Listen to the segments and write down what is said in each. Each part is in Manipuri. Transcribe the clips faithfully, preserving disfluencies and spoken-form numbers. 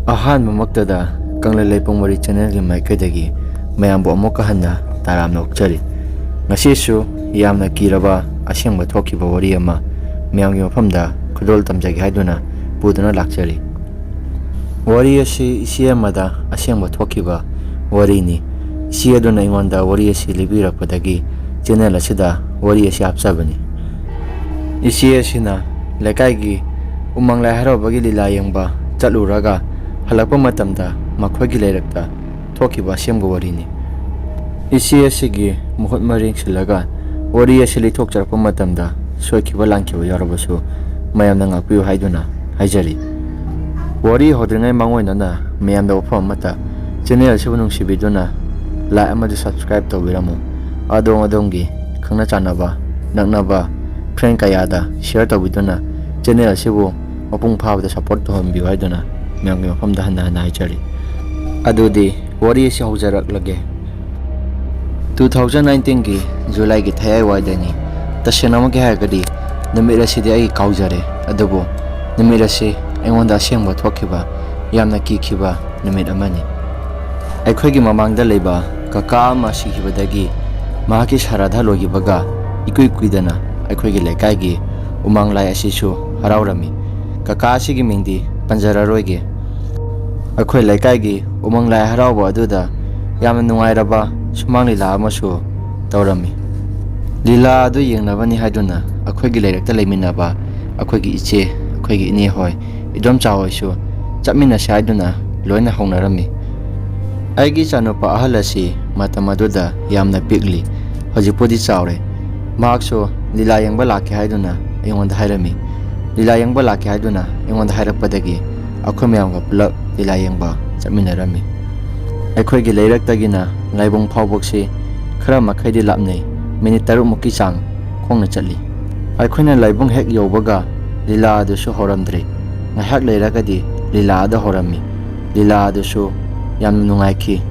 ꯑꯍꯥꯟꯕꯃꯛꯇꯗ ꯀꯪꯂꯩ ꯂꯩꯄꯨꯡ ꯋꯥꯔꯤ ꯆꯦꯅꯦꯜꯒꯤ ꯃꯥꯏꯀꯩꯗꯒꯤ ꯃꯌꯥꯝꯕꯨ ꯑꯃꯨꯛꯀ ꯍꯟꯅ ꯇꯔꯥꯝꯅ ꯑꯣꯛꯆꯔꯤ꯫ ꯉꯁꯤꯁꯨ ꯌꯥꯝꯅ ꯀꯤꯔꯕ ꯑꯁꯦꯡꯕ ꯊꯣꯛꯈꯤꯕ ꯋꯥꯔꯤ ꯑꯃ ꯃꯌꯥꯝꯒꯤ ꯃꯐꯝꯗ ꯈꯨꯗꯣꯜ ꯇꯝꯖꯒꯦ ꯍꯥꯏꯗꯨꯅ ꯄꯨꯗꯨꯅ ꯂꯥꯛꯆꯔꯤ꯫ ꯋꯥꯔꯤ ꯑꯁꯤ ꯏꯆꯦ ꯑꯃꯗ ꯑꯁꯦꯡꯕ ꯊꯣꯛꯈꯤꯕ ꯋꯥꯔꯤꯅꯤ꯫ ꯏꯆꯦ ꯑꯗꯨꯅ ꯑꯩꯉꯣꯟꯗ ꯋꯥꯔꯤ ꯑꯁꯤ ꯂꯤꯕꯤꯔꯛꯄꯗꯒꯤ ꯆꯦꯅꯦꯜ ꯑꯁꯤꯗ ꯋꯥꯔꯤ ꯑꯁꯤ ꯍꯥꯞꯆꯕꯅꯤ꯫ ꯏꯆꯦ ꯑꯁꯤꯅ ꯂꯩꯀꯥꯏꯒꯤ ꯎꯃꯪ ꯂꯥꯏ ꯍꯔꯥꯎꯕꯒꯤ ꯂꯤꯂꯥ ꯌꯦꯡꯕ ꯆꯠꯂꯨꯔꯒ ꯍꯜꯂꯛꯄ ꯃꯇꯝꯗ ꯃꯈꯣꯏꯒꯤ ꯂꯩꯔꯛꯇ ꯊꯣꯛꯈꯤꯕ ꯑꯁꯦꯡꯕ ꯋꯥꯔꯤꯅꯤ꯫ ꯏꯆꯦ ꯑꯁꯤꯒꯤ ꯃꯍꯨꯠ ꯃꯔꯦꯡ ꯁꯤꯜꯂꯒ ꯋꯥꯔꯤ ꯑꯁꯤ ꯂꯤꯊꯣꯛꯆꯔꯛꯄ ꯃꯇꯝꯗ ꯁꯣꯏꯈꯤꯕ ꯂꯥꯟꯈꯤꯕ ꯌꯥꯎꯔꯕꯁꯨ ꯃꯌꯥꯝꯅ ꯉꯥꯛꯄꯤꯌꯨ ꯍꯥꯏꯗꯨꯅ ꯍꯥꯏꯖꯔꯤ꯫ ꯋꯥꯔꯤ ꯍꯧꯗ꯭ꯔꯤꯉꯩ ꯃꯥꯡꯑꯣꯏꯅꯅ ꯃꯌꯥꯝꯗ ꯋꯥꯐꯝ ꯑꯃꯠꯇ, ꯆꯦꯅꯦꯜ ꯑꯁꯤꯕꯨ ꯅꯨꯡꯁꯤꯕꯤꯗꯨꯅ ꯂꯥꯏꯛ ꯑꯃꯗꯤ ꯁꯕꯁꯀ꯭ꯔꯥꯏꯕ ꯇꯧꯕꯤꯔꯝꯃꯨ꯫ ꯑꯗꯣꯝ ꯑꯗꯣꯝꯒꯤ ꯈꯪꯅ ꯆꯥꯟꯅꯕ, ꯅꯛꯅꯕ ꯐ꯭ꯔꯦꯟ ꯀꯌꯥꯗ ꯁꯤꯌꯔ ꯇꯧꯕꯤꯗꯨꯅ ꯆꯦꯅꯦꯜ ꯑꯁꯤꯕꯨ ꯃꯄꯨꯡ ꯐꯥꯕꯗ ꯁꯄꯣꯔꯠ ꯇꯧꯍꯟꯕꯤꯌꯨ ꯍꯥꯏꯗꯨꯅ ꯃꯌꯥꯝꯒꯤ ꯃꯐꯝꯗ ꯍꯟꯅ ꯍꯟꯅ ꯍꯥꯏꯖꯔꯤ꯫ ꯑꯗꯨꯗꯤ ꯋꯥꯔꯤ ꯑꯁꯤ ꯍꯧꯖꯔꯛꯂꯒꯦ꯫ ꯇꯨ ꯊꯥꯎꯖꯟ ꯅꯥꯏꯟꯇꯤꯟꯒꯤ ꯖꯨꯂꯥꯏꯒꯤ ꯊꯌꯥꯏ ꯋꯥꯏꯗꯅꯤ꯫ ꯇꯁꯦꯡꯅꯃꯛꯀꯤ ꯍꯥꯏꯔꯒꯗꯤ ꯅꯨꯃꯤꯠ ꯑꯁꯤꯗꯤ ꯑꯩ ꯀꯥꯎꯖꯔꯦ, ꯑꯗꯨꯕꯨ ꯅꯨꯃꯤꯠ ꯑꯁꯤ ꯑꯩꯉꯣꯟꯗ ꯑꯁꯦꯡꯕ ꯊꯣꯛꯈꯤꯕ ꯌꯥꯝꯅ ꯀꯤꯈꯤꯕ ꯅꯨꯃꯤꯠ ꯑꯃꯅꯤ꯫ ꯑꯩꯈꯣꯏꯒꯤ ꯃꯃꯥꯡꯗ ꯂꯩꯕ ꯀꯀꯥ ꯑꯃ ꯁꯤꯈꯤꯕꯗꯒꯤ ꯃꯍꯥꯛꯀꯤ ꯁꯔꯥꯙ ꯂꯣꯏꯈꯤꯕꯒ ꯏꯀꯨꯏ ꯀꯨꯏꯗꯅ ꯑꯩꯈꯣꯏꯒꯤ ꯂꯩꯀꯥꯏꯒꯤ ꯎꯃꯪ ꯂꯥꯏ ꯑꯁꯤꯁꯨ ꯍꯔꯥꯎꯔꯝꯃꯤ꯫ ꯀꯀꯥ ꯑꯁꯤꯒꯤ ꯃꯤꯡꯗꯤ ꯄꯟꯖꯔꯔꯣꯏꯒꯦ꯫ ꯑꯩꯈꯣꯏ ꯂꯩꯀꯥꯏꯒꯤ ꯎꯃꯪ ꯂꯥꯏ ꯍꯔꯥꯎꯕ ꯑꯗꯨꯗ ꯌꯥꯝꯅ ꯅꯨꯡꯉꯥꯏꯔꯕ ꯁꯨꯃꯥꯡ ꯂꯤꯂꯥ ꯑꯃꯁꯨ ꯇꯧꯔꯝꯃꯤ꯫ ꯂꯤꯂꯥ ꯑꯗꯨ ꯌꯦꯡꯅꯕꯅꯤ ꯍꯥꯏꯗꯨꯅ ꯑꯩꯈꯣꯏꯒꯤ ꯂꯩꯔꯛꯇ ꯂꯩꯃꯤꯟꯅꯕ ꯑꯩꯈꯣꯏꯒꯤ ꯏꯆꯦ, ꯑꯩꯈꯣꯏꯒꯤ ꯏꯅꯦ ꯍꯣꯏ, ꯏꯗꯣꯝꯆꯥ ꯍꯣꯏꯁꯨ ꯆꯠꯃꯤꯟꯅꯁꯤ ꯍꯥꯏꯗꯨꯅ ꯂꯣꯏꯅ ꯍꯧꯅꯔꯝꯃꯤ꯫ ꯑꯩꯒꯤ ꯏꯆꯥꯅꯨꯄꯥ ꯑꯍꯜ ꯑꯁꯤ ꯃꯇꯝ ꯑꯗꯨꯗ ꯌꯥꯝꯅ ꯄꯤꯛꯂꯤ, ꯍꯧꯖꯤꯛꯄꯨꯗꯤ ꯆꯥꯎꯔꯦ꯫ ꯃꯍꯥꯛꯁꯨ ꯂꯤꯂꯥ ꯌꯦꯡꯕ ꯂꯥꯛꯀꯦ ꯍꯥꯏꯗꯨꯅ ꯑꯩꯉꯣꯟꯗ ꯍꯥꯏꯔꯝꯃꯤ꯫ ꯂꯤꯂꯥ ꯌꯦꯡꯕ ꯂꯥꯛꯀꯦ ꯍꯥꯏꯗꯨꯅ ꯑꯩꯉꯣꯟꯗ ꯍꯥꯏꯔꯛꯄꯗꯒꯤ ꯑꯩꯈꯣꯏ ꯃꯌꯥꯝꯒ ꯄꯨꯂꯞ ꯂꯤꯂꯥ ꯌꯦꯡꯕ ꯆꯠꯃꯤꯟꯅꯔꯝꯃꯤ꯫ ꯑꯩꯈꯣꯏꯒꯤ ꯂꯩꯔꯛꯇꯒꯤꯅ ꯂꯥꯏꯕꯨꯡ ꯐꯥꯎꯕꯁꯤ ꯈꯔ ꯃꯈꯩꯗꯤ ꯂꯥꯞꯅꯩ, ꯃꯤꯅꯤꯠ ꯇꯔꯨꯛꯃꯨꯛꯀꯤ ꯆꯥꯡ ꯈꯣꯡꯅ ꯆꯠꯂꯤ꯫ ꯑꯩꯈꯣꯏꯅ ꯂꯥꯏꯕꯨꯡ ꯍꯦꯛ ꯌꯧꯕꯒ ꯂꯤꯂꯥ ꯑꯗꯨꯁꯨ ꯍꯧꯔꯝꯗ꯭ꯔꯤ꯫ ꯉꯥꯏꯍꯥꯛ ꯂꯩꯔꯒꯗꯤ ꯂꯤꯂꯥ ꯑꯗꯨ ꯍꯧꯔꯝꯃꯤ꯫ ꯂꯤꯂꯥ ꯑꯗꯨꯁꯨ ꯌꯥꯝꯅ ꯅꯨꯡꯉꯥꯏꯈꯤ꯫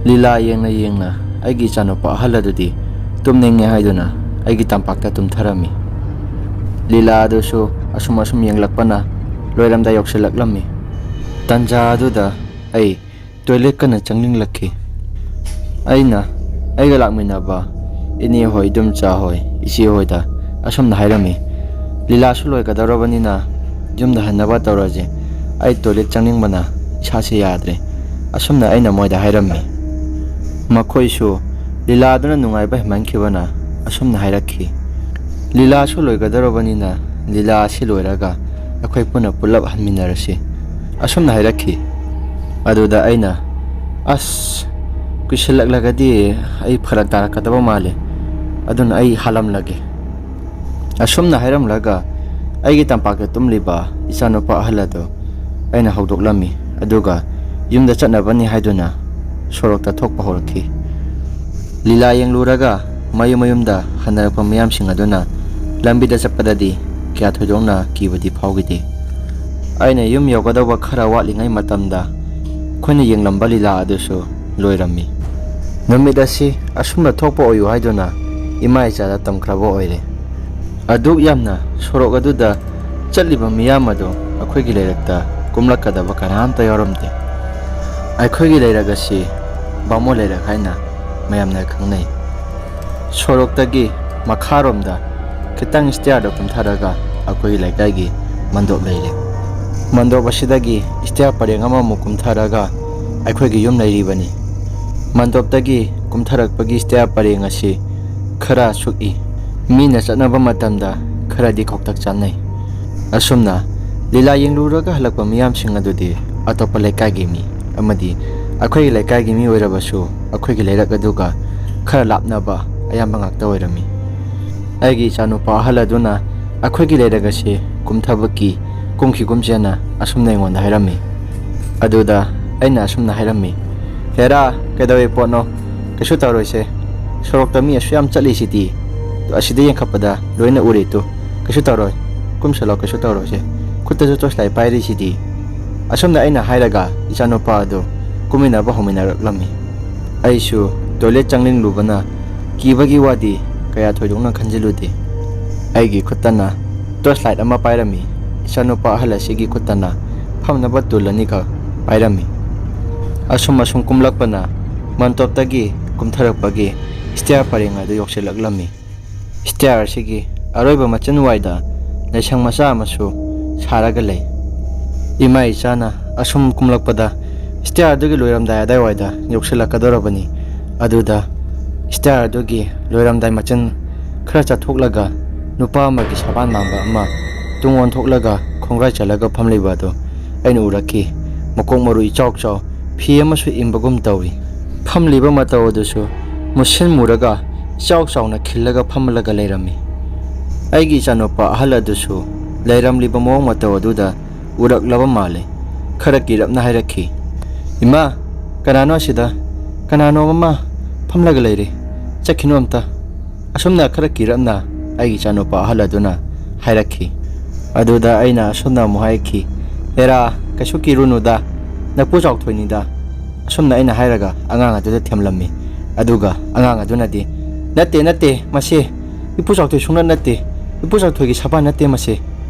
ꯂꯤꯂꯥ ꯌꯦꯡꯅ ꯌꯦꯡꯅ ꯑꯩꯒꯤ ꯏꯆꯥꯅꯨꯄꯥ ꯑꯍꯜ ꯑꯗꯨꯗꯤ ꯇꯨꯝꯅꯤꯡꯉꯦ ꯍꯥꯏꯗꯨꯅ ꯑꯩꯒꯤ ꯇꯝꯄꯥꯛꯇ ꯇꯨꯝꯊꯔꯝꯃꯤ꯫ ꯂꯤꯂꯥ ꯑꯗꯨꯁꯨ ꯑꯁꯨꯝ ꯑꯁꯨꯝ ꯌꯦꯡꯂꯛꯄꯅ ꯂꯣꯏꯔꯝꯗꯥꯏ ꯌꯧꯁꯤꯜꯂꯛꯂꯝꯃꯤ꯫ ꯇꯥꯟꯖꯥ ꯑꯗꯨꯗ ꯑꯩ ꯇꯣꯏꯂꯦꯠ ꯀꯟꯅ ꯆꯪꯅꯤꯡꯂꯛꯈꯤ꯫ ꯑꯩꯅ ꯑꯩꯒ ꯂꯥꯛꯃꯤꯟꯅꯕ ꯏꯅꯦ ꯍꯣꯏ, ꯏꯗꯣꯝꯆꯥ ꯍꯣꯏ, ꯏꯆꯦ ꯍꯣꯏꯗ ꯑꯁꯨꯝꯅ ꯍꯥꯏꯔꯝꯃꯤ, "ꯂꯤꯂꯥꯁꯨ ꯂꯣꯏꯒꯗꯧꯔꯕꯅꯤꯅ ꯌꯨꯝꯗ ꯍꯟꯅꯕ ꯇꯧꯔꯁꯦ꯫ ꯑꯩ ꯇꯣꯏꯂꯦꯠ ꯆꯪꯅꯤꯡꯕꯅ ꯏꯁꯥꯁꯦ ꯌꯥꯗ꯭ꯔꯦ꯫" ꯑꯁꯨꯝꯅ ꯑꯩꯅ ꯃꯣꯏꯗ ꯍꯥꯏꯔꯝꯃꯤ꯫ ꯃꯈꯣꯏꯁꯨ ꯂꯤꯂꯥꯗꯨꯅ ꯅꯨꯡꯉꯥꯏꯕ ꯍꯦꯟꯃꯟꯈꯤꯕꯅ ꯑꯁꯨꯝꯅ ꯍꯥꯏꯔꯛꯈꯤ, "ꯂꯤꯂꯥꯁꯨ ꯂꯣꯏꯒꯗꯧꯔꯕꯅꯤꯅ ꯂꯤꯂꯥ ꯑꯁꯤ ꯂꯣꯏꯔꯒ ꯑꯩꯈꯣꯏ ꯄꯨꯟꯅ ꯄꯨꯜꯂꯞ ꯍꯟꯃꯤꯟꯅꯔꯁꯤ꯫" ꯑꯁꯨꯝꯅ ꯍꯥꯏꯔꯛꯈꯤ꯫ ꯑꯗꯨꯗ ꯑꯩꯅ, "ꯑꯁ, ꯀꯨꯏꯁꯤꯜꯂꯛꯂꯒꯗꯤ ꯑꯩ ꯐꯔꯛ ꯇꯥꯔꯛꯀꯗꯕ ꯃꯥꯜꯂꯦ, ꯑꯗꯨꯅ ꯑꯩ ꯍꯥꯜꯂꯝꯂꯒꯦ꯫" ꯑꯁꯨꯝꯅ ꯍꯥꯏꯔꯝꯂꯒ ꯑꯩꯒꯤ ꯇꯝꯄꯥꯛꯇ ꯇꯨꯝꯂꯤꯕ ꯏꯆꯥꯅꯨꯄꯥ ꯑꯍꯜ ꯑꯗꯨ ꯑꯩꯅ ꯍꯧꯗꯣꯛꯂꯝꯃꯤ, ꯑꯗꯨꯒ ꯌꯨꯝꯗ ꯆꯠꯅꯕꯅꯤ ꯍꯥꯏꯗꯨꯅ ꯁꯣꯔꯣꯛꯇ ꯊꯣꯛꯄ ꯍꯧꯔꯛꯈꯤ꯫ ꯂꯤꯂꯥ ꯌꯦꯡꯂꯨꯔꯒ ꯃꯌꯨꯝ ꯃꯌꯨꯝꯗ ꯍꯟꯅꯔꯛꯄ ꯃꯤꯌꯥꯝꯁꯤꯡ ꯑꯗꯨꯅ ꯂꯝꯕꯤꯗ ꯆꯠꯄꯗꯗꯤ ꯀꯌꯥ ꯊꯣꯏꯗꯣꯛꯅ ꯀꯤꯕꯗꯤ ꯐꯥꯎꯈꯤꯗꯦ꯫ ꯑꯩꯅ ꯌꯨꯝ ꯌꯧꯒꯗꯧꯕ ꯈꯔ ꯋꯥꯠꯂꯤꯉꯩ ꯃꯇꯝꯗ ꯑꯩꯈꯣꯏꯅ ꯌꯦꯡꯂꯝꯕ ꯂꯤꯂꯥ ꯑꯗꯨꯁꯨ ꯂꯣꯏꯔꯝꯃꯤ꯫ ꯅꯨꯃꯤꯠ ꯑꯁꯤ ꯑꯁꯨꯝꯅ ꯊꯣꯛꯄ ꯑꯣꯏꯌꯨ ꯍꯥꯏꯗꯨꯅ ꯏꯃꯥ ꯏꯆꯥꯗ ꯇꯝꯈ꯭ꯔꯕ ꯑꯣꯏꯔꯦ꯫ ꯑꯗꯨꯛ ꯌꯥꯝꯅ ꯁꯣꯔꯣꯛ ꯑꯗꯨꯗ ꯆꯠꯂꯤꯕ ꯃꯤꯌꯥꯝ ꯑꯗꯨ ꯑꯩꯈꯣꯏꯒꯤ ꯂꯩꯔꯛꯇ ꯀꯨꯝꯂꯛꯀꯗꯕ ꯀꯅꯥꯝꯇ ꯌꯥꯎꯔꯝꯗꯦ꯫ ꯑꯩꯈꯣꯏꯒꯤ ꯂꯩꯔꯛ ꯑꯁꯤ ꯕꯥꯃꯣꯟ ꯂꯩꯔꯛ ꯍꯥꯏꯅ ꯃꯌꯥꯝꯅ ꯈꯪꯅꯩ꯫ ꯁꯣꯔꯣꯛꯇꯒꯤ ꯃꯈꯥꯔꯣꯝꯗ ꯈꯤꯇꯪ ꯁ꯭ꯇꯤꯌꯥꯔꯗ ꯀꯨꯝꯊꯔꯒ ꯑꯩꯈꯣꯏꯒꯤ ꯂꯩꯀꯥꯏꯒꯤ ꯃꯟꯗꯣꯞ ꯂꯩꯔꯦ꯫ ꯃꯟꯗꯣꯞ ꯑꯁꯤꯗꯒꯤ ꯁ꯭ꯇꯤꯌꯥꯔ ꯄꯔꯦꯡ ꯑꯃꯃꯨꯛ ꯀꯨꯝꯊꯔꯒ ꯑꯩꯈꯣꯏꯒꯤ ꯌꯨꯝ ꯂꯩꯔꯤꯕꯅꯤ꯫ ꯃꯟꯗꯣꯞꯇꯒꯤ ꯀꯨꯝꯊꯔꯛꯄꯒꯤ ꯁ꯭ꯇꯤꯌꯥꯔ ꯄꯔꯦꯡ ꯑꯁꯤ ꯈꯔ ꯁꯨꯛꯏ꯫ ꯃꯤꯅ ꯆꯠꯅꯕ ꯃꯇꯝꯗ ꯈꯔꯗꯤ ꯈꯧꯇꯛ ꯆꯥꯅꯩ꯫ ꯑꯁꯨꯝꯅ ꯂꯤꯂꯥ ꯌꯦꯡꯂꯨꯔꯒ ꯍꯜꯂꯛꯄ ꯃꯤꯌꯥꯝꯁꯤꯡ ꯑꯗꯨꯗꯤ ꯑꯇꯣꯞꯄ ꯂꯩꯀꯥꯏꯒꯤ ꯃꯤ ꯑꯃꯗꯤ ꯑꯩꯈꯣꯏꯒꯤ ꯂꯩꯀꯥꯏꯒꯤ ꯃꯤ ꯑꯣꯏꯔꯕꯁꯨ ꯑꯩꯈꯣꯏꯒꯤ ꯂꯩꯔꯛ ꯑꯗꯨꯒ ꯈꯔ ꯂꯥꯞꯅꯕ ꯑꯌꯥꯝꯕ ꯉꯥꯛꯇ ꯑꯣꯏꯔꯝꯃꯤ꯫ ꯑꯩꯒꯤ ꯏꯆꯥꯅꯨꯄꯥ ꯑꯍꯜ ꯑꯗꯨꯅ ꯑꯩꯈꯣꯏꯒꯤ ꯂꯩꯔꯛ ꯑꯁꯤ ꯀꯨꯝꯊꯕ ꯀꯤ, ꯀꯨꯝꯈꯤꯒꯨꯝꯁꯦꯅ ꯑꯁꯨꯝꯅ ꯑꯩꯉꯣꯟꯗ ꯍꯥꯏꯔꯝꯃꯤ꯫ ꯑꯗꯨꯗ ꯑꯩꯅ ꯑꯁꯨꯝꯅ ꯍꯥꯏꯔꯝꯃꯤ, "ꯍꯦꯔꯥ, ꯀꯩꯗꯧꯏ ꯄꯣꯠꯅꯣ? ꯀꯩꯁꯨ ꯇꯧꯔꯣꯏꯁꯦ꯫ ꯁꯣꯔꯣꯛꯇ ꯃꯤ ꯑꯁꯨꯛ ꯌꯥꯝ ꯆꯠꯂꯤꯁꯤꯗꯤ꯫ ꯑꯁꯤꯗ ꯌꯦꯡꯈꯠꯄꯗ ꯂꯣꯏꯅ ꯎꯔꯦ ꯇꯨ꯫ ꯀꯩꯁꯨ ꯇꯧꯔꯣꯏ꯫ ꯀꯨꯝꯁꯜꯂꯣ, ꯀꯩꯁꯨ ꯇꯧꯔꯣꯏꯁꯦ꯫ ꯈꯨꯠꯇꯁꯨ ꯇꯣꯔꯆ ꯂꯥꯏꯠ ꯄꯥꯏꯔꯤꯁꯤꯗꯤ꯫" ꯑꯁꯨꯝꯅ ꯑꯩꯅ ꯍꯥꯏꯔꯒ ꯏꯆꯥꯅꯨꯄꯥ ꯑꯗꯨ ꯀꯨꯝꯃꯤꯟꯅꯕ ꯍꯧꯃꯤꯟꯅꯔꯛꯂꯝꯃꯤ꯫ ꯑꯩꯁꯨ ꯇꯣꯏꯂꯦꯠ ꯆꯪꯅꯤꯡꯂꯨꯕꯅ ꯀꯤꯕꯒꯤ ꯋꯥꯗꯤ ꯀꯌꯥ ꯊꯣꯏꯗꯣꯛꯅ ꯈꯟꯖꯤꯜꯂꯨꯗꯦ꯫ ꯑꯩꯒꯤ ꯈꯨꯠꯇꯅ ꯇꯣꯔꯆ ꯂꯥꯏꯠ ꯑꯃ ꯄꯥꯏꯔꯝꯃꯤ꯫ ꯏꯆꯥꯅꯨꯄꯥ ꯑꯍꯜ ꯑꯁꯤꯒꯤ ꯈꯨꯠꯇꯅ ꯐꯝꯅꯕ ꯇꯨꯜ ꯑꯅꯤꯈꯛ ꯄꯥꯏꯔꯝꯃꯤ꯫ ꯑꯁꯨꯝ ꯑꯁꯨꯝ ꯀꯨꯝꯂꯛꯄꯅ ꯃꯟꯇꯣꯞꯇꯒꯤ ꯀꯨꯝꯊꯔꯛꯄꯒꯤ ꯁ꯭ꯇꯤꯌꯥꯔ ꯄꯔꯦꯡ ꯑꯗꯨ ꯌꯧꯁꯤꯜꯂꯛꯂꯝꯃꯤ꯫ ꯁ꯭ꯇꯤꯌꯥꯔ ꯑꯁꯤꯒꯤ ꯑꯔꯣꯏꯕ ꯃꯆꯤꯟꯋꯥꯏꯗ ꯂꯥꯏꯁꯪ ꯃꯆꯥ ꯑꯃꯁꯨ ꯁꯥꯔꯒ ꯂꯩ꯫ ꯏꯃꯥ ꯏꯆꯥꯅ ꯑꯁꯨꯝ ꯀꯨꯝꯂꯛꯄꯗ ꯁ꯭ꯇꯤꯌꯥꯔ ꯑꯗꯨꯒꯤ ꯂꯣꯏꯔꯝꯗꯥꯏ ꯑꯗꯥꯏꯋꯥꯏꯗ ꯌꯧꯁꯤꯜꯂꯛꯀꯗꯧꯔꯕꯅꯤ꯫ ꯑꯗꯨꯗ ꯁ꯭ꯇꯤꯌꯥꯔ ꯑꯗꯨꯒꯤ ꯂꯣꯏꯔꯝꯗꯥꯏ ꯃꯆꯤꯟ ꯈꯔ ꯆꯠꯊꯣꯛꯂꯒ ꯅꯨꯄꯥ ꯑꯃꯒꯤ ꯁꯕꯥꯟ ꯃꯥꯟꯕ ꯑꯃ ꯇꯨꯡ ꯑꯣꯟꯊꯣꯛꯂꯒ ꯈꯣꯡꯒ꯭ꯔꯥꯏ ꯆꯠꯂꯒ ꯐꯝꯂꯤꯕ ꯑꯗꯨ ꯑꯩꯅ ꯎꯔꯛꯈꯤ꯫ ꯃꯀꯣꯛ ꯃꯔꯨ ꯏꯆꯥꯎ ꯆꯥꯎ, ꯐꯤ ꯑꯃꯁꯨ ꯏꯟꯕꯒꯨꯝ ꯇꯧꯏ꯫ ꯐꯝꯂꯤꯕ ꯃꯇꯧ ꯑꯗꯨꯁꯨ ꯃꯨꯁꯤꯟ ꯃꯨꯔꯒ ꯏꯆꯥꯎ ꯆꯥꯎꯅ ꯈꯤꯜꯂꯒ ꯐꯝꯂꯒ ꯂꯩꯔꯝꯃꯤ꯫ ꯑꯩꯒꯤ ꯏꯆꯥꯅꯨꯄꯥ ꯑꯍꯜ ꯑꯗꯨꯁꯨ ꯂꯩꯔꯝꯂꯤꯕ ꯃꯑꯣꯡ ꯃꯇꯧ ꯑꯗꯨꯗ ꯎꯔꯛꯂꯕ ꯃꯥꯜꯂꯦ꯫ ꯈꯔ ꯀꯤꯔꯞꯅ ꯍꯥꯏꯔꯛꯈꯤ, "ꯏꯃꯥ, ꯀꯅꯥꯅꯣ ꯑꯁꯤꯗ? ꯀꯅꯥꯅꯣ ꯑꯃ ꯐꯝꯂꯒ ꯂꯩꯔꯦ꯫ ꯆꯠꯈꯤꯅꯨ ꯑꯝꯇ꯫" ꯑꯁꯨꯝꯅ ꯈꯔ ꯀꯤꯔꯞꯅ ꯑꯩꯒꯤ ꯏꯆꯥꯅꯨꯄꯥ ꯑꯍꯜ ꯑꯗꯨꯅ ꯍꯥꯏꯔꯛꯈꯤ꯫ ꯑꯗꯨꯗ ꯑꯩꯅ ꯑꯁꯨꯝꯅ ꯑꯃꯨꯛ ꯍꯥꯏꯈꯤ, "ꯍꯦꯔꯥ, ꯀꯩꯁꯨ ꯀꯤꯔꯨꯅꯨꯗ, ꯅꯄꯨ ꯆꯥꯎꯊꯣꯏꯅꯤꯗ꯫" ꯑꯁꯨꯝꯅ ꯑꯩꯅ ꯍꯥꯏꯔꯒ ꯑꯉꯥꯡ ꯑꯗꯨꯗ ꯊꯦꯝꯂꯝꯃꯤ꯫ ꯑꯗꯨꯒ ꯑꯉꯥꯡ ꯑꯗꯨꯅꯗꯤ, "ꯅꯠꯇꯦ, ꯅꯠꯇꯦ, ꯃꯁꯦ ꯏꯄꯨ ꯆꯥꯎꯊꯣꯏ ꯁꯨꯡꯅꯠ ꯅꯠꯇꯦ꯫ ꯏꯄꯨ ꯆꯥꯎꯊꯣꯏꯒꯤ ꯁꯕꯥꯟ ꯅꯠꯇꯦ ꯃꯁꯦ꯫"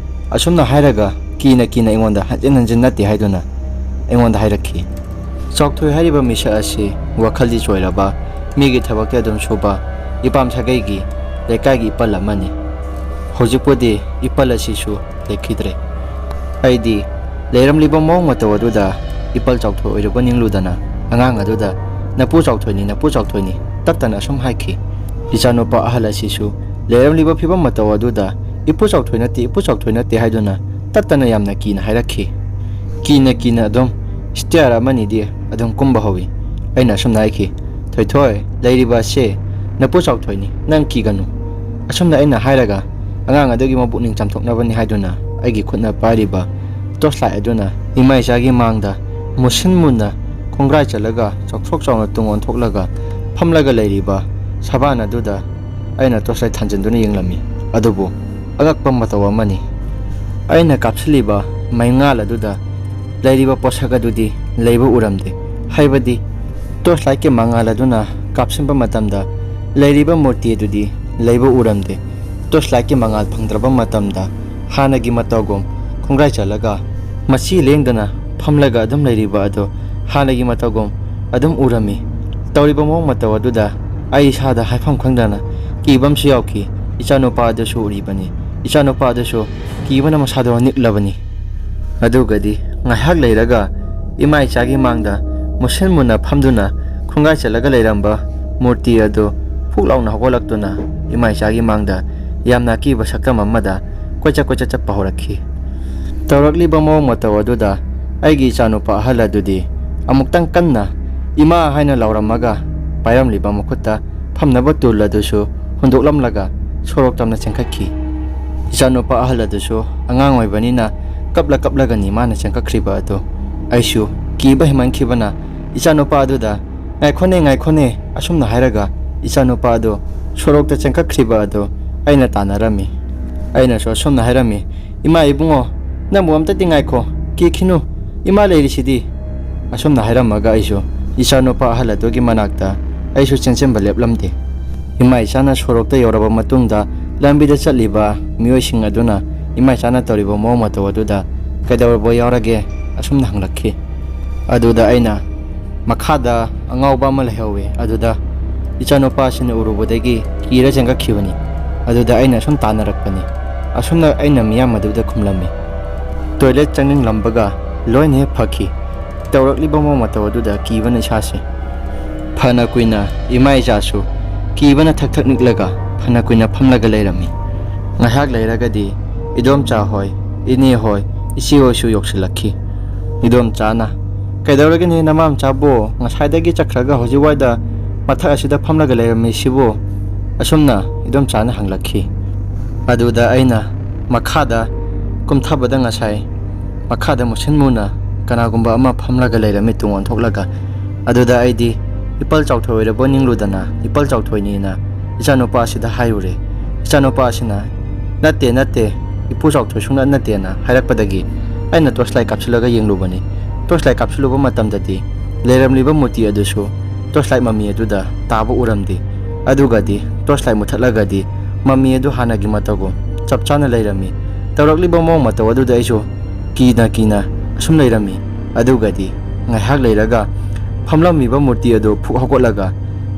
ꯑꯁꯨꯝꯅ ꯍꯥꯏꯔꯒ ꯀꯤꯅ ꯀꯤꯅ ꯑꯩꯉꯣꯟꯗ ꯍꯟꯖꯤꯟ ꯍꯟꯖꯤꯟ "ꯅꯠꯇꯦ" ꯍꯥꯏꯗꯨꯅ ꯑꯩꯉꯣꯟꯗ ꯍꯥꯏꯔꯛꯈꯤ꯫ ꯆꯥꯎꯊꯣꯏ ꯍꯥꯏꯔꯤꯕ ꯃꯤꯁꯛ ꯑꯁꯤ ꯋꯥꯈꯜꯗꯤ ꯆꯣꯏꯔꯕ, ꯃꯤꯒꯤ ꯊꯕꯛꯇꯤ ꯑꯗꯨꯝ ꯁꯨꯕ, ꯏꯄꯥꯝ ꯁꯥꯒꯩꯒꯤ ꯂꯩꯀꯥꯏꯒꯤ ꯏꯄꯜ ꯑꯃꯅꯤ꯫ ꯍꯧꯖꯤꯛꯄꯨꯗꯤ ꯏꯄꯜ ꯑꯁꯤꯁꯨ ꯂꯩꯈꯤꯗ꯭ꯔꯦ꯫ ꯑꯩꯗꯤ ꯂꯩꯔꯝꯂꯤꯕ ꯃꯑꯣꯡ ꯃꯇꯧ ꯑꯗꯨꯗ ꯏꯄꯜ ꯆꯥꯎꯊꯣꯏ ꯑꯣꯏꯔꯨꯕ ꯅꯤꯡꯂꯨꯗꯅ ꯑꯉꯥꯡ ꯑꯗꯨꯗ "ꯅꯄꯨ ꯆꯥꯎꯊꯣꯏꯅꯤ, ꯅꯄꯨ ꯆꯥꯎꯊꯣꯏꯅꯤ" ꯇꯞꯇꯅ ꯑꯁꯨꯝ ꯍꯥꯏꯈꯤ꯫ ꯏꯆꯥꯅꯨꯄꯥ ꯑꯍꯜ ꯑꯁꯤꯁꯨ ꯂꯩꯔꯝꯂꯤꯕ ꯐꯤꯕꯝ ꯃꯇꯧ ꯑꯗꯨꯗ "ꯏꯄꯨ ꯆꯥꯎꯊꯣꯏ ꯅꯠꯇꯦ, ꯏꯄꯨ ꯆꯥꯎꯊꯣꯏ ꯅꯠꯇꯦ" ꯍꯥꯏꯗꯨꯅ ꯇꯠꯇꯅ ꯌꯥꯝꯅ ꯀꯤꯅ ꯍꯥꯏꯔꯛꯈꯤ꯫ ꯀꯤꯅ ꯀꯤꯅ ꯑꯗꯨꯝ ꯁ꯭ꯇꯤꯌꯥꯔ ꯑꯃꯅꯤꯗꯤ ꯑꯗꯨꯝ ꯀꯨꯝꯕ ꯍꯧꯏ꯫ ꯑꯩꯅ ꯑꯁꯨꯝꯅ ꯍꯥꯏꯈꯤ, "ꯊꯣꯏꯊꯣꯏ, ꯂꯩꯔꯤꯕ ꯑꯁꯦ ꯅꯄꯨ ꯆꯥꯎꯊꯣꯏꯅꯤ, ꯅꯪ ꯀꯤꯒꯅꯨ꯫" ꯑꯁꯨꯝꯅ ꯑꯩꯅ ꯍꯥꯏꯔꯒ ꯑꯉꯥꯡ ꯑꯗꯨꯒꯤ ꯃꯕꯨꯛꯅꯤꯡ ꯆꯥꯝꯊꯣꯛꯅꯕꯅꯤ ꯍꯥꯏꯗꯨꯅ ꯑꯩꯒꯤ ꯈꯨꯠꯅ ꯄꯥꯏꯔꯤꯕ ꯇꯣꯔꯆ ꯂꯥꯏꯠ ꯑꯗꯨꯅ ꯏꯃꯥ ꯏꯆꯥꯒꯤ ꯃꯥꯡꯗ ꯃꯨꯁꯤꯟ ꯃꯨꯟꯅ ꯈꯣꯡꯒ꯭ꯔꯥꯏ ꯆꯠꯂꯒ ꯆꯥꯎꯊ꯭ꯔꯣꯛ ꯆꯥꯎꯅ ꯇꯨꯡ ꯑꯣꯟꯊꯣꯛꯂꯒ ꯐꯝꯂꯒ ꯂꯩꯔꯤꯕ ꯁꯕꯥꯟ ꯑꯗꯨꯗ ꯑꯩꯅ ꯇꯣꯔꯆ ꯂꯥꯏꯠ ꯊꯥꯟꯖꯤꯟꯗꯨꯅ ꯌꯦꯡꯂꯝꯃꯤ꯫ ꯑꯗꯨꯕꯨ ꯑꯉꯛꯄ ꯃꯇꯧ ꯑꯃꯅꯤ꯫ ꯑꯩꯅ ꯀꯥꯞꯁꯤꯜꯂꯤꯕ ꯃꯩꯉꯥꯜ ꯑꯗꯨꯗ ꯂꯩꯔꯤꯕ ꯄꯣꯠꯁꯛ ꯑꯗꯨꯗꯤ ꯂꯩꯕ ꯎꯔꯝꯗꯦ꯫ ꯍꯥꯏꯕꯗꯤ ꯇꯣꯔꯆ ꯂꯥꯏꯠꯀꯤ ꯃꯉꯥꯜ ꯑꯗꯨꯅ ꯀꯥꯞꯁꯤꯟꯕ ꯃꯇꯝꯗ ꯂꯩꯔꯤꯕ ꯃꯨꯔꯇꯤ ꯑꯗꯨꯗꯤ ꯂꯩꯕ ꯎꯔꯝꯗꯦ꯫ ꯇꯣꯔꯆ ꯂꯥꯏꯠꯀꯤ ꯃꯉꯥꯜ ꯐꯪꯗ꯭ꯔꯕ ꯃꯇꯝꯗ ꯍꯥꯟꯅꯒꯤ ꯃꯇꯧꯒꯨꯝ ꯈꯣꯡꯒ꯭ꯔꯥꯏ ꯆꯠꯂꯒ ꯃꯆꯤ ꯂꯦꯡꯗꯅ ꯐꯝꯂꯒ ꯑꯗꯨꯝ ꯂꯩꯔꯤꯕ ꯑꯗꯨ ꯍꯥꯟꯅꯒꯤ ꯃꯇꯧꯒꯨꯝ ꯑꯗꯨꯝ ꯎꯔꯝꯃꯤ꯫ ꯇꯧꯔꯤꯕ ꯃꯑꯣꯡ ꯃꯇꯧ ꯑꯗꯨꯗ ꯑꯩ ꯏꯁꯥꯗ ꯍꯥꯏꯐꯝ ꯈꯪꯗꯅ ꯀꯤꯕ ꯑꯃꯁꯨ ꯌꯥꯎꯈꯤ꯫ ꯏꯆꯥꯅꯨꯄꯥ ꯑꯗꯨꯁꯨ ꯎꯔꯤꯕꯅꯤ꯫ ꯏꯆꯥꯅꯨꯄꯥ ꯑꯗꯨꯁꯨ ꯀꯤꯕꯅ ꯃꯁꯥꯗꯣ ꯅꯤꯛꯂꯕꯅꯤ꯫ ꯑꯗꯨꯒꯗꯤ ꯉꯥꯏꯍꯥꯛ ꯂꯩꯔꯒ ꯏꯃꯥ ꯏꯆꯥꯒꯤ ꯃꯥꯡꯗ ꯃꯨꯁꯤꯟ ꯃꯨꯟꯅ ꯐꯝꯗꯨꯅ ꯈꯣꯡꯒꯥꯏ ꯆꯠꯂꯒ ꯂꯩꯔꯝꯕ ꯃꯨꯔꯇꯤ ꯑꯗꯨ ꯐꯨꯛ ꯂꯥꯎꯅ ꯍꯧꯒꯠꯂꯛꯇꯨꯅ ꯏꯃꯥ ꯏꯆꯥꯒꯤ ꯃꯥꯡꯗ ꯌꯥꯝꯅ ꯑꯀꯤꯕ ꯁꯛꯇꯝ ꯑꯃꯗ ꯀꯣꯏꯆꯠ ꯀꯣꯏꯆꯠ ꯆꯠꯄ ꯍꯧꯔꯛꯈꯤ꯫ ꯇꯧꯔꯛꯂꯤꯕ ꯃꯑꯣꯡ ꯃꯇꯧ ꯑꯗꯨꯗ ꯑꯩꯒꯤ ꯏꯆꯥꯅꯨꯄꯥ ꯑꯍꯜ ꯑꯗꯨꯗꯤ ꯑꯃꯨꯛꯇꯪ ꯀꯟꯅ "ꯏꯃꯥ" ꯍꯥꯏꯅ ꯂꯥꯎꯔꯝꯃꯒ ꯄꯥꯏꯔꯝꯂꯤꯕ ꯃꯈꯨꯠꯇ ꯐꯝꯅꯕ ꯇꯨꯜ ꯑꯗꯨꯁꯨ ꯍꯨꯟꯗꯣꯛꯂꯝꯂꯒ ꯁꯣꯔꯣꯛ ꯇꯝꯅ ꯆꯦꯟꯈꯠꯈꯤ꯫ ꯏꯆꯥꯅꯨꯄꯥ ꯑꯍꯜ ꯑꯗꯨꯁꯨ ꯑꯉꯥꯡ ꯑꯣꯏꯕꯅꯤꯅ ꯀꯞꯂ ꯀꯞꯂꯒꯅꯤ ꯃꯥꯅ ꯆꯦꯟꯈꯠꯈ꯭ꯔꯤꯕ ꯑꯗꯨ꯫ ꯑꯩꯁꯨ ꯀꯤꯕ ꯍꯦꯟꯃꯟꯈꯤꯕꯅ ꯏꯆꯥꯅꯨꯄꯥ ꯑꯗꯨꯗ "ꯉꯥꯏꯈꯣꯅꯦ, ꯉꯥꯏꯈꯣꯅꯦ" ꯑꯁꯨꯝꯅ ꯍꯥꯏꯔꯒ ꯏꯆꯥꯅꯨꯄꯥ ꯑꯗꯨ ꯁꯣꯔꯣꯛꯇ ꯆꯦꯟꯈꯠꯈ꯭ꯔꯤꯕ ꯑꯗꯨ ꯑꯩꯅ ꯇꯥꯟꯅꯔꯝꯃꯤ꯫ ꯑꯩꯅꯁꯨ ꯑꯁꯨꯝꯅ ꯍꯥꯏꯔꯝꯃꯤ, "ꯏꯃꯥ ꯏꯕꯨꯡꯉꯣ, ꯅꯪꯕꯨ ꯑꯝꯇꯗꯤ ꯉꯥꯏꯈꯣ, ꯀꯤꯈꯤꯅꯨ, ꯏꯃꯥ ꯂꯩꯔꯤꯁꯤꯗꯤ"꯫ ꯑꯁꯨꯝꯅ ꯍꯥꯏꯔꯝꯃꯒ ꯑꯩꯁꯨ ꯏꯆꯥꯅꯨꯄꯥ ꯑꯍꯜ ꯑꯗꯨꯒꯤ ꯃꯅꯥꯛꯇ ꯑꯩꯁꯨ ꯆꯦꯟꯁꯤꯟꯕ ꯂꯦꯞꯂꯝꯗꯦ꯫ ꯏꯃꯥ ꯏꯆꯥꯅ ꯁꯣꯔꯣꯛꯇ ꯌꯧꯔꯕ ꯃꯇꯨꯡꯗ ꯂꯝꯕꯤꯗ ꯆꯠꯂꯤꯕ ꯃꯤꯑꯣꯏꯁꯤꯡ ꯑꯗꯨꯅ ꯏꯃꯥ ꯏꯆꯥꯅ ꯇꯧꯔꯤꯕ ꯃꯑꯣꯡ ꯃꯇꯧ ꯑꯗꯨꯗ "ꯀꯩꯗꯧꯔꯕ ꯌꯥꯎꯔꯒꯦ?" ꯑꯁꯨꯝꯅ ꯍꯪꯂꯛꯈꯤ꯫ ꯑꯗꯨꯗ ꯑꯩꯅ "ꯃꯈꯥꯗ ꯑꯉꯥꯎꯕ ꯑꯃ ꯂꯩꯍꯧꯋꯤ, ꯑꯗꯨꯗ ꯏꯆꯥꯅꯨꯄꯥꯁꯤꯅ ꯎꯔꯨꯕꯗꯒꯤ ꯀꯤꯔ ꯆꯦꯟꯒꯠꯈꯤꯕꯅꯤ꯫ ꯑꯗꯨꯗ ꯑꯩꯅ ꯁꯨꯝ ꯇꯥꯟꯅꯔꯛꯄꯅꯤ"꯫ ꯑꯁꯨꯝꯅ ꯑꯩꯅ ꯃꯤꯌꯥꯝ ꯑꯗꯨꯗ ꯈꯨꯝꯂꯝꯃꯤ꯫ ꯇꯣꯏꯂꯦꯠ ꯆꯪꯅꯤꯡꯂꯝꯕꯒ ꯂꯣꯏꯅ ꯍꯦꯛ ꯐꯈꯤ꯫ ꯇꯧꯔꯛꯂꯤꯕ ꯃꯑꯣꯡ ꯃꯇꯧ ꯑꯗꯨꯗ ꯀꯤꯕꯅ ꯏꯁꯥꯁꯤ꯫ ꯐꯅ ꯀꯨꯏꯅ ꯏꯃꯥ ꯏꯆꯥꯁꯨ ꯀꯤꯕꯅ ꯊꯛ ꯊꯛ ꯅꯤꯛꯂꯒ ꯐꯅ ꯀꯨꯏꯅ ꯐꯝꯂꯒ ꯂꯩꯔꯝꯃꯤ꯫ ꯉꯥꯏꯍꯥꯛ ꯂꯩꯔꯒꯗꯤ ꯏꯗꯣꯝꯆꯥ ꯍꯣꯏ, ꯏꯅꯦ ꯍꯣꯏ, ꯏꯆꯦ ꯍꯣꯏꯁꯨ ꯌꯧꯁꯤꯜꯂꯛꯈꯤ꯫ ꯏꯗꯣꯝꯆꯥꯅ, "ꯀꯩꯗꯧꯔꯒꯦꯅꯦ ꯅꯃꯥ ꯃꯆꯥꯕꯨ? ꯉꯁꯥꯏꯗꯒꯤ ꯆꯠꯈ꯭ꯔꯒ ꯍꯧꯖꯤꯛ ꯋꯥꯏꯗ ꯃꯊꯛ ꯑꯁꯤꯗ ꯐꯝꯂꯒ ꯂꯩꯔꯝꯃꯤꯁꯤꯕꯨ?" ꯑꯁꯨꯝꯅ ꯏꯗꯣꯝꯆꯥꯅ ꯍꯪꯂꯛꯈꯤ꯫ ꯑꯗꯨꯗ ꯑꯩꯅ ꯃꯈꯥꯗ ꯀꯨꯝꯊꯕꯗ ꯉꯁꯥꯏ ꯃꯈꯥꯗ ꯃꯨꯁꯤꯟ ꯃꯨꯅ ꯀꯅꯥꯒꯨꯝꯕ ꯑꯃ ꯐꯝꯂꯒ ꯂꯩꯔꯝꯃꯤ ꯇꯨꯡ ꯑꯣꯟꯊꯣꯛꯂꯒ꯫ ꯑꯗꯨꯗ ꯑꯩꯗꯤ ꯏꯄꯜ ꯆꯥꯎꯊꯣꯏ ꯑꯣꯏꯔꯕꯣꯏ ꯅꯤꯡꯂꯨꯗꯅ ꯏꯄꯜ ꯆꯥꯎꯊꯣꯏꯅꯦꯅ ꯏꯆꯥꯅꯨꯄꯥ ꯑꯁꯤꯗ ꯍꯥꯏꯔꯨꯔꯦ꯫ ꯏꯆꯥꯅꯨꯄꯥ ꯑꯁꯤꯅ "ꯅꯠꯇꯦ, ꯅꯠꯇꯦ, ꯏꯄꯨ ꯆꯥꯎꯊꯣꯏ ꯁꯨꯡꯅꯠ ꯅꯠꯇꯦꯅ" ꯍꯥꯏꯔꯛꯄꯗꯒꯤ ꯑꯩꯅ torch light ꯀꯥꯞꯁꯤꯜꯂꯒ ꯌꯦꯡꯂꯨꯕꯅꯤ꯫ Torch light ꯀꯥꯞꯁꯤꯜꯂꯨꯕ ꯃꯇꯝꯗꯗꯤ ꯂꯩꯔꯝꯂꯤꯕ ꯃꯨꯔꯇꯤ ꯑꯗꯨꯁꯨ torch light ꯃꯃꯤ ꯑꯗꯨꯗ ꯇꯥꯕ ꯎꯔꯝꯗꯦ꯫ ꯑꯗꯨꯒꯗꯤ torch light ꯃꯨꯊꯠꯂꯒꯗꯤ ꯃꯃꯤ ꯑꯗꯨ ꯍꯥꯟꯅꯒꯤ ꯃꯇꯧꯒꯨꯝ ꯆꯞ ꯆꯥꯅ ꯂꯩꯔꯝꯃꯤ꯫ ꯇꯧꯔꯛꯂꯤꯕ ꯃꯑꯣꯡ ꯃꯇꯧ ꯑꯗꯨꯗ ꯑꯩꯁꯨ ꯀꯤꯅ ꯀꯤꯅ ꯑꯁꯨꯝ ꯂꯩꯔꯝꯃꯤ꯫ ꯑꯗꯨꯒꯗꯤ ꯉꯥꯏꯍꯥꯛ ꯂꯩꯔꯒ ꯐꯝꯂꯝꯃꯤꯕ ꯃꯨꯔꯇꯤ ꯑꯗꯨ ꯐꯨꯛ ꯍꯧꯒꯠꯂꯒ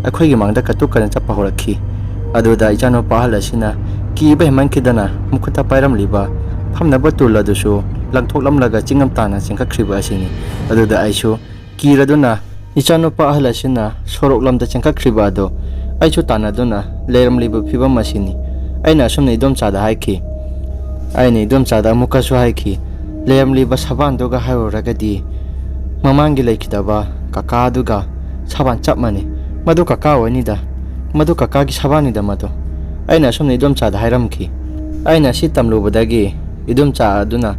ꯑꯩꯈꯣꯏꯒꯤ ꯃꯥꯡꯗ ꯀꯇꯨꯛ ꯀꯟꯅ ꯆꯠꯄ ꯍꯧꯔꯛꯈꯤ꯫ ꯑꯗꯨꯗ ꯏꯆꯥꯅꯨꯄꯥ ꯑꯍꯜ ꯑꯁꯤꯅ ꯀꯤꯕ ꯍꯦꯟꯃꯟꯈꯤꯗꯅ ꯃꯈꯨꯠꯇ ꯄꯥꯏꯔꯝꯂꯤꯕ ꯐꯝꯅꯕ ꯇꯨꯜ ꯑꯗꯨꯁꯨ ꯂꯪꯊꯣꯛꯂꯝꯂꯒ ꯆꯤꯡ ꯑꯃ ꯇꯥꯅ ꯆꯦꯟꯈꯠꯈ꯭ꯔꯤꯕ ꯑꯁꯤꯅꯤ꯫ ꯑꯗꯨꯗ ꯑꯩꯁꯨ ꯀꯤꯔꯗꯨꯅ ꯏꯆꯥꯅꯨꯄꯥ ꯑꯍꯜ ꯑꯁꯤꯅ ꯁꯣꯔꯣꯛ ꯂꯝꯗ ꯆꯦꯟꯈꯠꯈ꯭ꯔꯤꯕ ꯑꯗꯨ ꯑꯩꯁꯨ ꯇꯥꯟꯅꯗꯨꯅ ꯂꯩꯔꯝꯂꯤꯕ ꯐꯤꯕꯝ ꯑꯁꯤꯅꯤ꯫ ꯑꯩꯅ ꯑꯁꯨꯝꯅ ꯏꯗꯣꯝꯆꯥꯗ ꯍꯥꯏꯈꯤ꯫ ꯑꯩꯅ ꯏꯗꯣꯝꯆꯥꯗ ꯑꯃꯨꯛꯀꯁꯨ ꯍꯥꯏꯈꯤ, "ꯂꯩꯔꯝꯂꯤꯕ ꯁꯕꯥꯟꯗꯨꯒ ꯍꯥꯏꯔꯨꯔꯒꯗꯤ ꯃꯃꯥꯡꯒꯤ ꯂꯩꯈꯤꯗꯕ ꯀꯀꯥꯗꯨꯒ ꯁꯕꯥꯟ ꯆꯞ ꯃꯥꯟꯅꯩ꯫ ꯃꯗꯨ ꯀꯀꯥ ꯑꯣꯏꯅꯤꯗ, ꯃꯗꯨ ꯀꯀꯥꯒꯤ ꯁꯕꯥꯟꯅꯤꯗ ꯃꯗꯨ"꯫ ꯑꯩꯅ ꯑꯁꯨꯝꯅ ꯏꯗꯣꯝꯆꯥꯗ ꯍꯥꯏꯔꯝꯈꯤ꯫ ꯑꯩꯅ ꯁꯤ ꯇꯝꯂꯨꯕꯗꯒꯤ ꯏꯗꯣꯝꯆꯥ ꯑꯗꯨꯅ,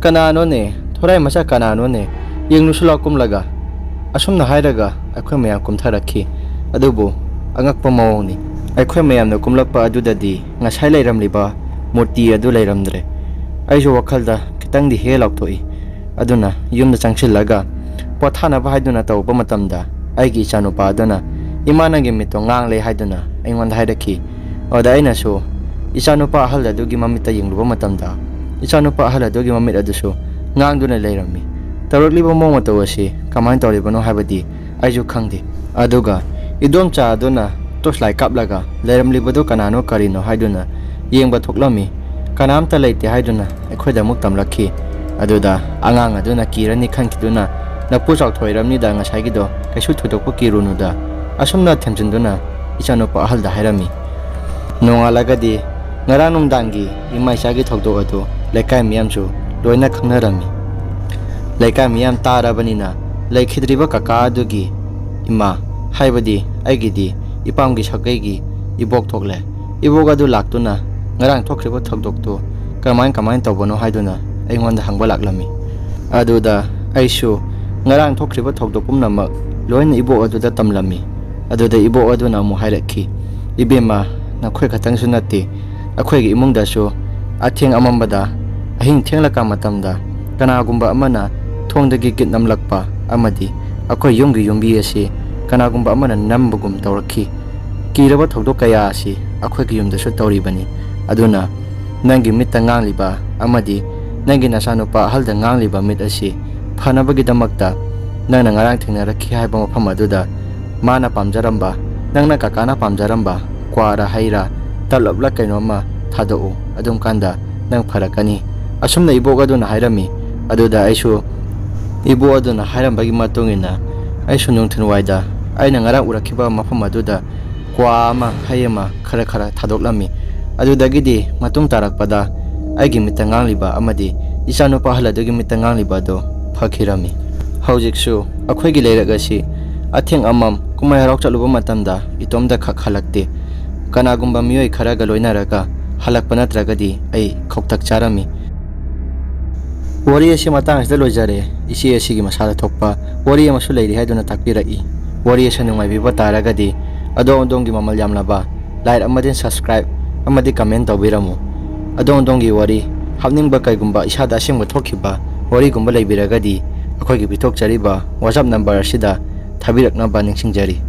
"ꯀꯅꯥꯅꯣꯅꯦ? ꯊꯣꯔꯥꯏ ꯃꯆꯥ ꯀꯅꯥꯅꯣꯅꯦ? ꯌꯦꯡꯂꯨꯁꯨ ꯂꯥꯎ ꯀꯨꯝꯂꯒ"꯫ ꯑꯁꯨꯝꯅ ꯍꯥꯏꯔꯒ ꯑꯩꯈꯣꯏ ꯃꯌꯥꯝ ꯀꯨꯝꯊꯔꯛꯈꯤ꯫ ꯑꯗꯨꯕꯨ ꯑꯉꯛꯄ ꯃꯑꯣꯡꯅꯤ, ꯑꯩꯈꯣꯏ ꯃꯌꯥꯝꯅ ꯀꯨꯝꯂꯛꯄ ꯑꯗꯨꯗꯗꯤ ꯉꯁꯥꯏ ꯂꯩꯔꯝꯂꯤꯕ ꯃꯨꯔꯇꯤ ꯑꯗꯨ ꯂꯩꯔꯝꯗ꯭ꯔꯦ꯫ ꯑꯩꯁꯨ ꯋꯥꯈꯜꯗ ꯈꯤꯇꯪꯗꯤ ꯍꯦ ꯂꯥꯎꯊꯣꯛꯏ꯫ ꯑꯗꯨꯅ ꯌꯨꯝꯗ ꯆꯪꯁꯤꯜꯂꯒ ꯄꯣꯊꯥꯅꯕ ꯍꯥꯏꯗꯨꯅ ꯇꯧꯕ ꯃꯇꯝꯗ ꯑꯩꯒꯤ ꯏꯆꯥꯅꯨꯄꯥ ꯑꯗꯨꯅ, "ꯏꯃꯥ, ꯅꯪꯒꯤ ꯃꯤꯠꯇꯣ ꯉꯥꯡꯂꯦ" ꯍꯥꯏꯗꯨꯅ ꯑꯩꯉꯣꯟꯗ ꯍꯥꯏꯔꯛꯈꯤ꯫ ꯑꯗꯨꯗ ꯑꯩꯅꯁꯨ ꯏꯆꯥꯅꯨꯄꯥ ꯑꯍꯜ ꯑꯗꯨꯒꯤ ꯃꯃꯤꯠꯇ ꯌꯦꯡꯂꯨꯕ ꯃꯇꯝꯗ ꯏꯆꯥꯅꯨꯄꯥ ꯑꯍꯜ ꯑꯗꯨꯒꯤ ꯃꯃꯤꯠ ꯑꯗꯨꯁꯨ ꯉꯥꯡꯗꯨꯅ ꯂꯩꯔꯝꯃꯤ꯫ ꯇꯧꯔꯛꯂꯤꯕ ꯃꯑꯣꯡ ꯃꯇꯧ ꯑꯁꯤ ꯀꯃꯥꯏꯅ ꯇꯧꯔꯤꯕꯅꯣ ꯍꯥꯏꯕꯗꯤ ꯑꯩꯁꯨ ꯈꯪꯗꯦ꯫ ꯑꯗꯨꯒ ꯏꯗꯣꯝꯆꯥ ꯑꯗꯨꯅ ꯇꯣꯔꯆ ꯂꯥꯏꯠ ꯀꯥꯞꯂꯒ ꯂꯩꯔꯝꯂꯤꯕꯗꯨ ꯀꯅꯥꯅꯣ ꯀꯔꯤꯅꯣ ꯍꯥꯏꯗꯨꯅ ꯌꯦꯡꯕ ꯊꯣꯛꯂꯝꯃꯤ꯫ ꯀꯅꯥꯝꯇ ꯂꯩꯇꯦ ꯍꯥꯏꯗꯨꯅ ꯑꯩꯈꯣꯏꯗ ꯑꯃꯨꯛ ꯇꯝꯂꯛꯈꯤ꯫ ꯑꯗꯨꯗ ꯑꯉꯥꯡ ꯑꯗꯨꯅ ꯀꯤꯔꯅꯤ ꯈꯟꯈꯤꯗꯨꯅ, "ꯅꯄꯨ ꯆꯥꯎꯊꯣꯛꯏꯔꯝꯅꯤꯗ ꯉꯁꯥꯏꯒꯤꯗꯣ, ꯀꯩꯁꯨ ꯊꯣꯏꯗꯣꯛꯄ ꯀꯤꯔꯨꯅꯨꯗ"꯫ ꯑꯁꯨꯝꯅ ꯊꯦꯝꯖꯤꯟꯗꯨꯅ ꯏꯆꯥꯅꯨꯄꯥ ꯑꯍꯜꯗ ꯍꯥꯏꯔꯝꯃꯤ꯫ ꯅꯣꯡꯉꯥꯜꯂꯒꯗꯤ ꯉꯔꯥꯡ ꯅꯨꯡꯗꯥꯡꯒꯤ ꯏꯃꯥ ꯏꯆꯥꯒꯤ ꯊꯧꯗꯣꯛ ꯑꯗꯨ ꯂꯩꯀꯥꯏ ꯃꯤꯌꯥꯝꯁꯨ ꯂꯣꯏꯅ ꯈꯪꯅꯔꯝꯃꯤ꯫ ꯂꯩꯀꯥꯏ ꯃꯤꯌꯥꯝ ꯇꯥꯔꯕꯅꯤꯅ ꯂꯩꯈꯤꯗ꯭ꯔꯤꯕ ꯀꯀꯥ ꯑꯗꯨꯒꯤ ꯏꯃꯥ, ꯍꯥꯏꯕꯗꯤ ꯑꯩꯒꯤꯗꯤ ꯏꯄꯥꯝꯒꯤ ꯁꯥꯒꯩꯒꯤ ꯏꯕꯣꯛ ꯊꯣꯛꯂꯦ꯫ ꯏꯕꯣꯛ ꯑꯗꯨ ꯂꯥꯛꯇꯨꯅ ꯉꯔꯥꯡ ꯊꯣꯛꯈ꯭ꯔꯤꯕ ꯊꯧꯗꯣꯛꯇꯨ ꯀꯃꯥꯏ ꯀꯃꯥꯏꯅ ꯇꯧꯕꯅꯣ ꯍꯥꯏꯗꯨꯅ ꯑꯩꯉꯣꯟꯗ ꯍꯪꯕ ꯂꯥꯛꯂꯝꯃꯤ꯫ ꯑꯗꯨꯗ ꯑꯩꯁꯨ ꯉꯔꯥꯡ ꯊꯣꯛꯈ꯭ꯔꯤꯕ ꯊꯧꯗꯣꯛ ꯄꯨꯝꯅꯃꯛ ꯂꯣꯏꯅ ꯏꯕꯣꯛ ꯑꯗꯨꯗ ꯇꯝꯂꯝꯃꯤ꯫ ꯑꯗꯨꯗ ꯏꯕꯣꯛ ꯑꯗꯨꯅ ꯑꯃꯨꯛ ꯍꯥꯏꯔꯛꯈꯤ, "ꯏꯕꯦꯝꯃ, ꯅꯈꯣꯏ ꯈꯛꯇꯪꯁꯨ ꯅꯠꯇꯦ, ꯑꯩꯈꯣꯏꯒꯤ ꯏꯃꯨꯡꯗꯁꯨ ꯑꯊꯦꯡ ꯑꯃꯝꯕꯗ, ꯑꯍꯤꯡ ꯊꯦꯡꯂꯀꯥꯟ ꯃꯇꯝꯗ ꯀꯅꯥꯒꯨꯝꯕ ꯑꯃꯅ ꯊꯣꯡꯗꯒꯤ ꯒꯤꯠ ꯅꯝꯂꯛꯄ ꯑꯃꯗꯤ ꯑꯩꯈꯣꯏ ꯌꯨꯝꯒꯤ ꯌꯨꯝꯕꯤ ꯑꯁꯤ ꯀꯅꯥꯒꯨꯝꯕ ꯑꯃꯅ ꯅꯝꯕꯒꯨꯝ ꯇꯧꯔꯛꯈꯤ꯫ ꯀꯤꯔꯕ ꯊꯧꯗꯣꯛ ꯀꯌꯥ ꯑꯁꯤ ꯑꯩꯈꯣꯏꯒꯤ ꯌꯨꯝꯗꯁꯨ ꯇꯧꯔꯤꯕꯅꯤ꯫ ꯑꯗꯨꯅ ꯅꯪꯒꯤ ꯃꯤꯠꯇ ꯉꯥꯡꯂꯤꯕ ꯑꯃꯗꯤ ꯅꯪꯒꯤ ꯅꯆꯥꯅꯨꯄꯥ ꯑꯍꯜꯗ ꯉꯥꯡꯂꯤꯕ ꯃꯤꯠ ꯑꯁꯤ ꯐꯅꯕꯒꯤꯗꯃꯛꯇ ꯅꯪꯅ ꯉꯔꯥꯡ ꯊꯦꯡꯅꯔꯛꯈꯤ ꯍꯥꯏꯕ ꯃꯐꯝ ꯑꯗꯨꯗ ꯃꯥꯅ ꯄꯥꯝꯖꯔꯝꯕ, ꯅꯪꯅ ꯀꯀꯥꯅ ꯄꯥꯝꯖꯔꯝꯕ ꯀ꯭ꯋꯥꯔ ꯍꯩꯔꯥ, ꯇꯂꯞꯂ ꯀꯩꯅꯣꯝꯃ ꯊꯥꯗꯣꯛꯎ꯫ ꯑꯗꯨꯝ ꯀꯥꯟꯗ ꯅꯪ ꯐꯔꯛꯀꯅꯤ꯫ ꯑꯁꯨꯝꯅ ꯏꯕꯣꯛ ꯑꯗꯨꯅ ꯍꯥꯏꯔꯝꯃꯤ꯫ ꯑꯗꯨꯗ ꯑꯩꯁꯨ ꯏꯕꯣꯛ ꯑꯗꯨꯅ ꯍꯥꯏꯔꯝꯕꯒꯤ ꯃꯇꯨꯡ ꯏꯟꯅ ꯑꯩꯁꯨ ꯅꯨꯡꯊꯤꯜꯋꯥꯏꯗ ꯑꯩꯅ ꯉꯔꯥꯡ ꯎꯔꯛꯈꯤꯕ ꯃꯐꯝ ꯑꯗꯨꯗ ꯀ꯭ꯋꯥ ꯑꯃ, ꯍꯩ ꯑꯃ ꯈꯔ ꯈꯔ ꯊꯥꯗꯣꯛꯂꯝꯃꯤ꯫ ꯑꯗꯨꯗꯒꯤꯗꯤ ꯃꯇꯨꯡ ꯇꯥꯔꯛꯄꯗ ꯑꯩꯒꯤ ꯃꯤꯠꯇ ꯉꯥꯡꯂꯤꯕ ꯑꯃꯗꯤ ꯏꯆꯥꯅꯨꯄꯥ ꯑꯍꯜ ꯑꯗꯨꯒꯤ ꯃꯤꯠꯇ ꯉꯥꯡꯂꯤꯕ ꯑꯗꯨ ꯐꯈꯤꯔꯝꯃꯤ꯫ ꯍꯧꯖꯤꯛꯁꯨ ꯑꯩꯈꯣꯏꯒꯤ ꯂꯩꯔꯛ ꯑꯁꯤ ꯑꯊꯦꯡ ꯑꯃꯝ ꯀꯨꯝꯍꯩ ꯍꯔꯥꯎ ꯆꯠꯂꯨꯕ ꯃꯇꯝꯗ ꯏꯇꯣꯝꯇ ꯈꯛ ꯍꯜꯂꯛꯇꯦ꯫ ꯀꯅꯥꯒꯨꯝꯕ ꯃꯤꯑꯣꯏ ꯈꯔꯒ ꯂꯣꯏꯅꯔꯒ ꯍꯜꯂꯛꯄ ꯅꯠꯇ꯭ꯔꯒꯗꯤ ꯑꯩ ꯈꯧꯇꯛ ꯆꯥꯔꯝꯃꯤ꯫ ꯋꯥꯔꯤ ꯑꯁꯤ ꯃꯇꯥꯡ ꯑꯁꯤꯗ ꯂꯣꯏꯖꯔꯦ꯫ ꯏꯆꯦ ꯑꯁꯤꯒꯤ ꯃꯁꯥꯗ ꯊꯣꯛꯄ ꯋꯥꯔꯤ ꯑꯃꯁꯨ ꯂꯩꯔꯤ ꯍꯥꯏꯗꯨꯅ ꯇꯥꯛꯄꯤꯔꯛꯏ꯫ ꯋꯥꯔꯤ ꯑꯁꯤ ꯅꯨꯡꯉꯥꯏꯕꯤꯕ ꯇꯥꯔꯒꯗꯤ ꯑꯗꯣꯝ ꯑꯗꯣꯝꯒꯤ ꯃꯃꯜ ꯌꯥꯝꯂꯕ like ꯑꯃꯗꯤ subscribe ꯑꯃꯗꯤ comment ꯇꯧꯕꯤꯔꯝꯃꯨ꯫ ꯑꯗꯣꯝ ꯑꯗꯣꯝꯒꯤ ꯋꯥꯔꯤ ꯍꯥꯞꯅꯤꯡꯕ ꯀꯩꯒꯨꯝꯕ ꯏꯁꯥꯗ ꯑꯁꯦꯡꯕ ꯊꯣꯛꯈꯤꯕ ꯋꯥꯔꯤꯒꯨꯝꯕ ꯂꯩꯕꯤꯔꯒꯗꯤ ꯑꯩꯈꯣꯏꯒꯤ ꯄꯤꯊꯣꯛꯆꯔꯤꯕ WhatsApp number ꯑꯁꯤꯗ ꯊꯥꯕꯤꯔꯛꯅꯕ ꯅꯤꯡꯁꯤꯡꯖꯔꯤ꯫